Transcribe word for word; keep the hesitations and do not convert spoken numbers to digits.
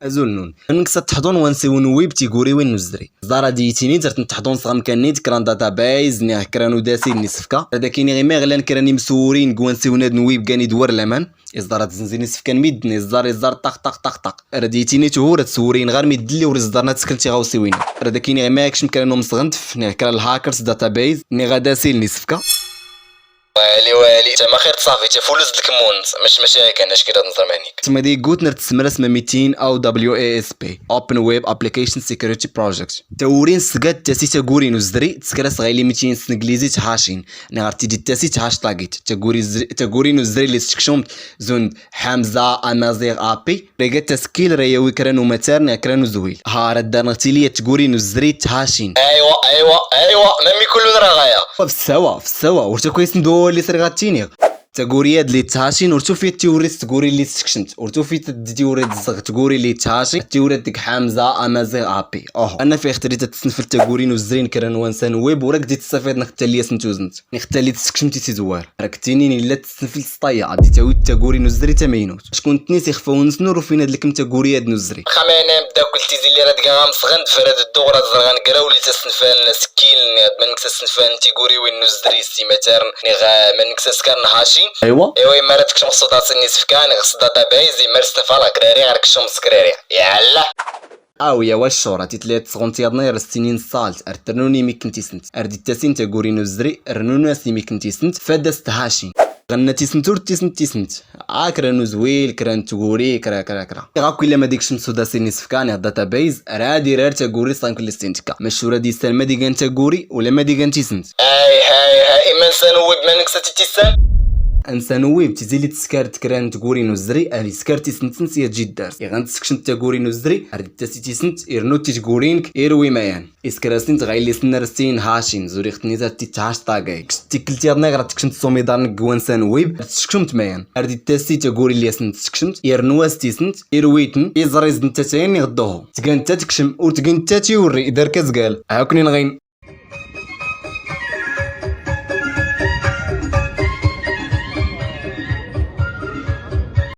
Azul nun. Nnek sa tḥḍun wansiw n web tiguriwin n uzzri. Ẓar ad iyi-tini zer tnetḥḍun s ɣamkan-nni d kra n database neɣ kra n udasil n isefka. Rad akini ɣ imeɣlan kra n imswurin g wansiw n ad n web gan id war laman. Iẓḍar ad zenzen isefka n midden, iẓḍar, iẓḍar, ṭaq, ṭaq, ṭaq, ṭaq. Rad iyi-tini tuhur ad swuriyen ɣar midden li ur iẓḍarn ad skren tiɣawsiwin. Rad akini ɣ imeɣ akcem kra n umsɣenf neɣ kra n lhackers database neɣ adasil n isefka. Wali, wali, tama xir tṣafi, tafulust d lkemmun, mec, mec, ay kan, ack ad nẓer manik. Tma di gut ner tsmras ma mitin aw W A S P, Open Web Application Security Project. Tawuri n sgat tasi taguri n uzzri, tskras ɣ ili mitin s tneglizit hashing, neɣ ar tidi tasi thash tagit, taguri uzzri, taguri n uzzri li tskcum zund Hamza Amaziɣ A P. Rega taskil ra yawi kra n umatar neɣ kra n uzwil. Ha, rad darnɣ tili tguri n uzzri thashin. Aywa, aywa, aywa, mammi kullun ra ɣaya. Fsawa, fsawa, ur takw isn d wawal li sriɣ ad tiniɣ. Taguri ad li thashin, ur tufit tiwri s tguri li tskcmt, ur tufit tiwri d zɣ tguri li thashin, tiwri d Hamza Amaziɣ A P. Oho. Anna f ixtrit ad tsnfl taguri n uzzri n kra n wansan web, ur ak di tsafid nɣ tali asn tuznt. Nɣ tali tskcmt i tizwar. Rak tinin illa tsnfl s ṭayya, ad di tawit taguri n uzzri tamaynut. Acku ntni s ixfawn-nsn ur ufin ad lkm taguri ad n uzzri. Xamana mddakl tizi lli rad gaɣ amsɣan d farad dduɣ rad ẓrɣan graw li tasnfal n askil nɣ mannk tasnfal n tiguriwin n uzzri s imatarn nɣ mannk taskar n hashi. Aywa. Aywa, imma rad kcm s udasil n isfka nɣ s database, imma r snfal ɣ krari ɣ kcm s krari. Yalla. Awi a waccur, a titlayat tsɣunt yaḍna ar s-tinin ṣṣalt, ar trnun imik n tisnt, ar d-ittasin taguri n uzzri, rnun-as imik n tisnt, fad as-thashin. Ɣnna tisnt ur d-tisnt tisnt. A kra n uzwil, kra n tguri, kra, kra, kra. Iɣ akk illa ma d-ikcm s udasil n isfka neɣ database, rad irar taguri s ɣank list intka. Mac ur ad issalm ad igan taguri, ula ma d-igan tisnt. Ay, hay, hay, imma nsan uwib ma nks ad t-issam? Nsan uwib, tizi lli tskart kra n tguri n uzzri, ar iskar tisnt-ns i ad-j-iddars. Iɣ ant-tskcmt taguri n uzzri, ar d-ittasi tisnt, irnu titguri-nk, irwi mayan. Iskar-asnt ɣ illi-sn ar s-tinin hashin, zuriɣ-tni ad t-id-thash tagay. Kct tikklt yaḍna iɣ rad tkcmt s umiḍar-nk g wansan uwib, ar tskcmt mayan. Ar d-ittasi taguri lli-asn tskcmt, irnu-as tisnt, irwi-tn, iẓr izd n tatayin iɣ dduhu. Tgant ad tkcm, ur tgint ad tiwri, idar-k azgal. Hakw-nni nɣin.